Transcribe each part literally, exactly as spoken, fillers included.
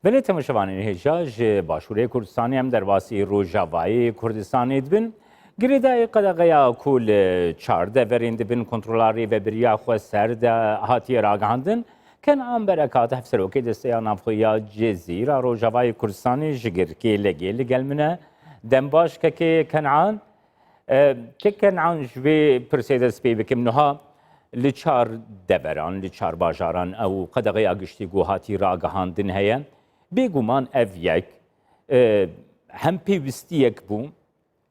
Belê, temaşevanên hêja ji Başûrê Kurdistanê em derbasî Rojavayê Kurdistanê dibin. Girêdayî qedexeya ku li çar deverên di bin kontrola Rêveberiya Xweser de hatiye ragihandin. Kenan Berekat, Hevserokê Desteya Navxwe ya Cezîra Rojavayê Kurdistanê ji Girkê Legê li gel min e. Dem baş kekê Kenan. E, kek Kenan, ji vê pirsê dest pê bikim. Niha li çar deveran, li çar bajaran ew qedexeya giştî ku hatî ragihandin heye. Bêguman ev yek, e, hem pêwistiyek bû,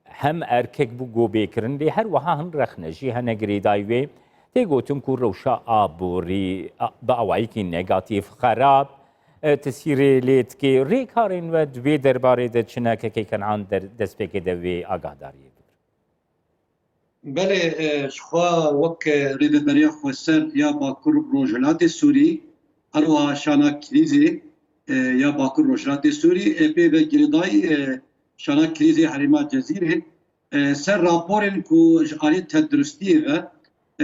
hem erkek bû ku bê kirin, lê her wiha hin rexne jî hene girêdayî wê. Tê gotin ku rewşa aborî, a, bi awayekî negatîf, xerab, e, tesîrê lê dike. Rêkarên we di vê derbarê de çi ne, kekê Kenan, der-, destpêkê de wê agahdariyê bigrin. Belê, e, ji xwe wek, e, Rêveberiya Xweser ya Bakur Rojhilatê Sûrî, her wiha şana krîzê, e, ya Bakur Rojhilatê Sûrî, e, pê ve girêdayî, e, şana krîzê herêma Cezîrê, e, ser raporên ku ji alî tenduristiyê ve,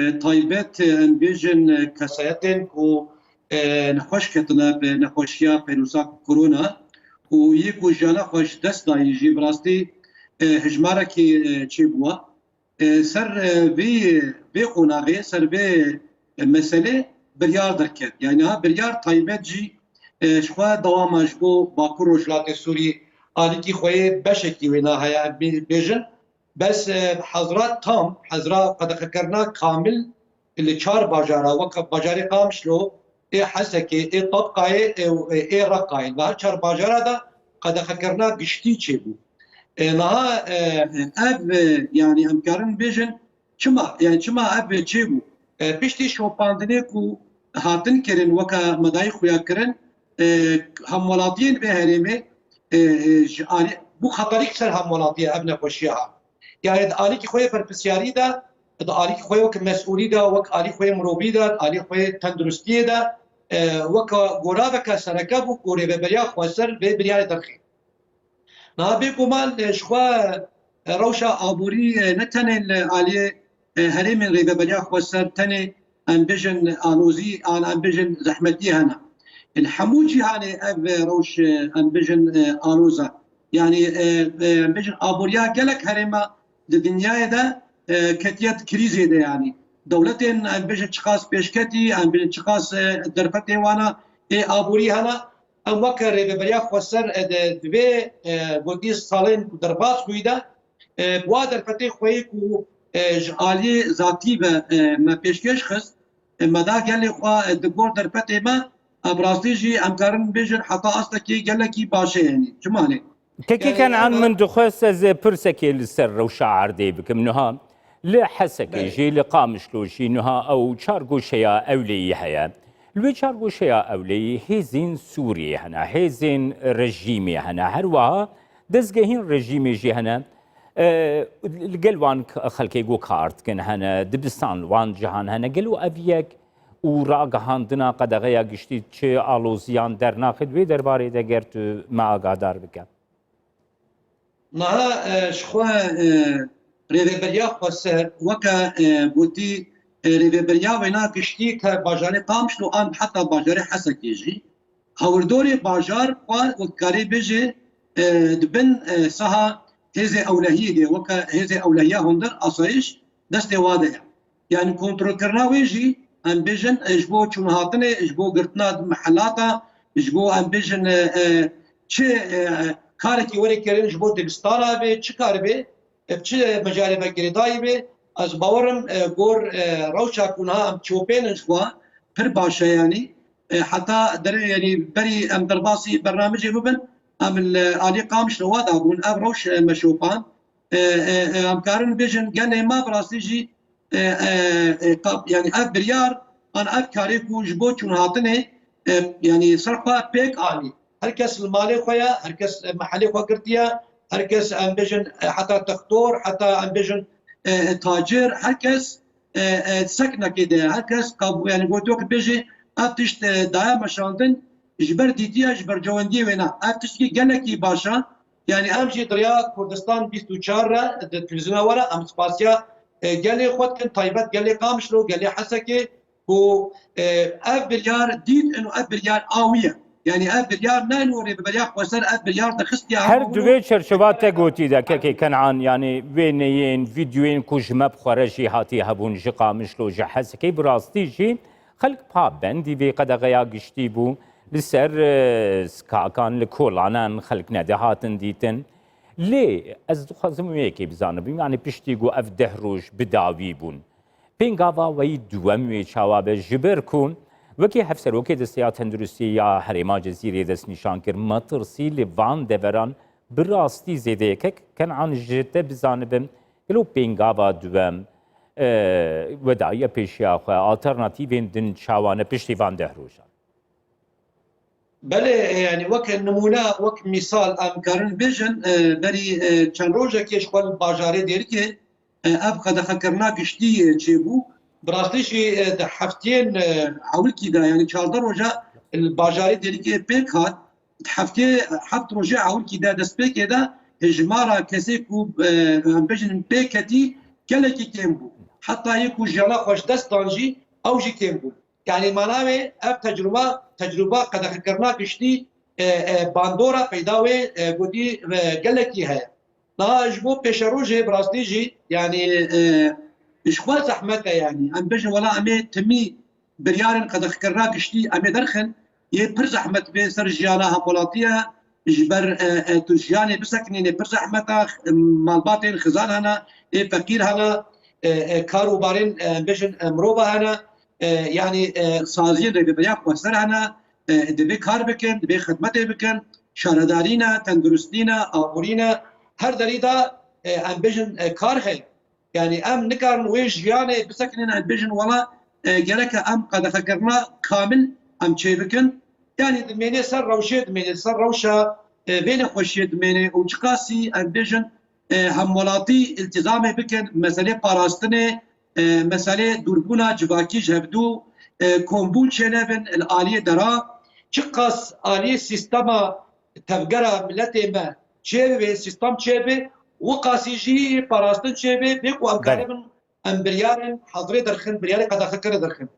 e, taybet, e, em bêjin, e, kesayetên ku, e, nexweş ketine bi nexweşiya pênûsa korona û yê ku jiyana xwe ji dest dayî jî bi rastî, e, hejmarekî, e, çêbûwa. E, ser, e, vê, vê qonaxê, ser vê, e, meselê biryar derket. Yani niha biryar taybet jî, e, ji xwe dewama ji bo Bakur Rojhilatê Sûrî alîkî xwe yê beşekî wêna heye, em bê-, bêjin. Bes, e, hezra tam, hezra qedexekirina kamil li çar bajara, wek bajarê Qamişlo, ê Hesekê, ê Tebqayê, ê, ê Reqayê. Li her çar bajara de qedexekirina giştî çêbû. E, niha, e, ev, e, yani em karin bêjin, çima, yani çima ev çêbû? E, piştî şopandinê ku hatin kirin, weke me dayî xuya kirin, e, hemwelatiyên vê herêmê, e, e, ji alî, bû xeterîk ser hemwelatiyê ev nexweşiya ha. Yani di alîkî xwe yê berpirsiyarî de, di alîkî xwe yê wek mesûlî de, wek alî xwe yê mirovî de, di alî xwe yê tenduristiyê de, e, weke goraveke sereke bû ku Rêveberiya Xweser vê biryarê derxî. Niha bêguman, e, ji xwe, e, rewşa aborî, e, ne tenê li aliyê, e, herêmên Rêveberiya Xweser tenê, em bêjin, alozî, an em bêjin zehmetî hene. Li hemû cîhanê ev, e, rewş, e, em bêjin, e, aloz e. Yani, e, e, em bêjin aboriya gelek herêma di dinyayê de, e, ketiye di krîzê de yani. Dewletên, em bêjin çiqas pêşketî, em bêjin çiqas, e, derfetê wana ê aborî hene. Em weke Rêveberiya Xweser, e, di, di vê, e, gotî salên derbas bûyî de, e, bi wa derfetê xwe yê ku, e, ji aliyê zatî ve, e, me pêşkêş xist, e, me da gelê xwe, e, di gor derfetê me, e, bi rastî jî em karin bêjin heta astekî gelekî baş e, yani. Çima ne? Kekî Yani, Kenan, ev min dixwest ez pirsekê li ser rewşa erdê bikim. Niha li Hesekê Belê. jî, li Qamişlo jî niha ew çar goşeya ewleyî heye. Li wê çar goşeya ewleyî hêzên Sûriyê hene, hêzên rejîmê hene, her wiha dezgehên rejîmê jî hene. E, li gel wan xelkê ku kar dikin hene, dibistan li wan cihan hene. Gelo ev yek û ragihandina qedexeya giştî çi aloziyan dernaxe, di wê derbarê de ger tu me agahdar bike? Niha, e, ji xwe, e, Rêveberiya Xweser weke, e, gotî, e, Rêveberiya wêna giştî ke bajarê Qamişlo an heta bajarê Hesekê jî, hawirdorê bajar xwe wek karê bêjê, e, di bin, e, saha hêzê ewlehiyê de, weke hêzê ewlehiya hundir asayiş destê wa de ye. Yani kontrolkirina wê jî, em bêjin, e, ji bo çûnhatinê, ji bo girtina mehelata, ji bo, em bêjin, e, e, çi, e, karekî were kirin ji bo dibistana be, çi kar be, e, çi mecarê me girêdayî be, ez bawerim, e, gor, e, rewşa ku niha em çopên in ji xwe, pir baş e yani. E, heta derê, yani berî em derbasî bernamecê bibin, em li alî Qamişlo wa dabûn, ev rewş, e, me şopan. E, e, e, em karin bêjin gelê me bi rastî jî, e, e, e, qab-, yani ev biryar an ev karê ku ji bo çûnhatinê, e, yani ser xwe pêk anî. Her kes li malê xwe ye, her kes, e, mehelê xwe girtiye, her kes em bêjin, e, heta textor, heta em bêjin, e, e, tacir, her kes, e, e, seknekê de ye, her kes qab-, yani gotiyo ki bêjê ev tişt, e, daye meşandin ji ber dîtiye, ji ber cewendiyê wê ne. Ev tiştkî gelekî baş e. Yani em jî di rêya Kurdistan bîst û çar re di televîzyona we re em spasiya, e, gelê xwe dikin, taybet gelê Qamişlo, gelê Hesekê ku, e, ev biryar dît û ev biryar a wî ye. Yani ev biryar ne norê bi beriya xweser ev biryar dixistiya Her di vê çerçeva te gotî de kekê Kenan, yani wêneyên, vîdyoyên ku ji me bi xwe re jî hatî hebûn, ji Qamişlo, ji Hesekê, bi rastî jî xelk pabendî vê qedexeya giştî bû. Li ser e, skakan, li kolanan xelk nedihatin dîtin. Lê ez dixwazim wê yekê bizanibim, yani piştî ku ev deh roj bi dawî bûn. Pêngava weyî duwem wê çawa be, ji ber ku wekî Hevserokê Desteya Tenduristiyê ya Herêma Cezîrê destnîşan kir, metirsî li van deveran bi rastî zêde ye. Kek Kenan, ji te bizanibim, gelo pêngava duwem, e, wedayiya pêşiya xwe, alternatîvên din çawa ne piştî van deh rojan? Belê, e, yani wek nimûne, wek mîsal em karin bêjin, e, berî, e, çend rojekê ji xwe li bajarê Dêrikê, e, ev qedexekirina giştî, e, çêbû. Bi rastî jî, e, di heftiyên, e, ewilkî de, yani çardeh roja li bajarê Dêrikê pêk hat, di heftiyê, heft rojê ewilkî de destpêkê de, e, jimara kesê ku, e, em bêjin pêk ketî gelekî kêm bû. Heta yê ku jiyana xwe ji dest dan jî ew jî kêm bû. Yani mana wê ev tecrûba, tecrûba qedexekirina giştî, e, e, bandora peyda wê, e, gotî, e, gelekî heye. Niha ji bo pêşerojê bi rastî jî, yani, e, ji xwe zehmet e yani. Em bêjin wela em ê timî biryarên qedexekirina giştî em ê derxin, yê pir zehmet bê ser jiyana hemwelatî ye. Ji ber, e, e, tu jiyanê bisekinînê pir zehmet e, malbatên xizan hene, ê feqîr hene, e, e, kar û barên, e, em bêjin, e, mirova hene. E, yani, e, saziyên rêveberiya xweser hene, e, divê kar bikin, divê xidmetê bikin, şaredarî ne, tenduristî ne, aborî ne, her derî de, e, em bêjin, e, kar heye. Yani em nikarin wê jiyanê bisekinin, em bêjin wela, e, gereke em qedexekirina kamil em çêbikin. Yani dimênê ser rewşê, dimênê ser rewşa, e, vê nexweşiyê dimênê û çiqasî em bêjin, e, hemwelatî îltizamê bikin, meselê parastinê, e, meselê dûrbûna civakî ji hevdû, e, kombûn çênebin li aliyê dera, çiqas aliyê sîstema tevgera miletê me çêbibe, sîstem çêbe, wiqasî jî parastin çêbe, bê ku em karibin em biryarên hazirê derxin, biryarê qedexekirê derxin.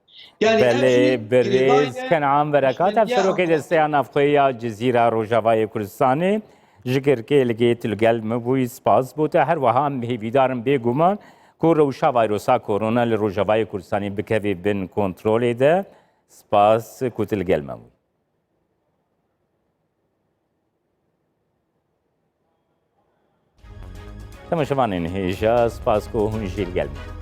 Yani ev jî Belê, birêz Kenan Berekat, ev serokê desteya navxwe ya Cizîra Rojavayê Kurdistanê ji Girkê li gê tu li gel me bûyî, spas bo te. Her wiha em hêvîdar in bêguman ku rewşa vayrosa korona li Rojavayê Kurdistanê bikeve bin kontrolê de. Spas ku tu li gel me bûyî. Temaşevanên hêja, spas ku hûn jî li gel me.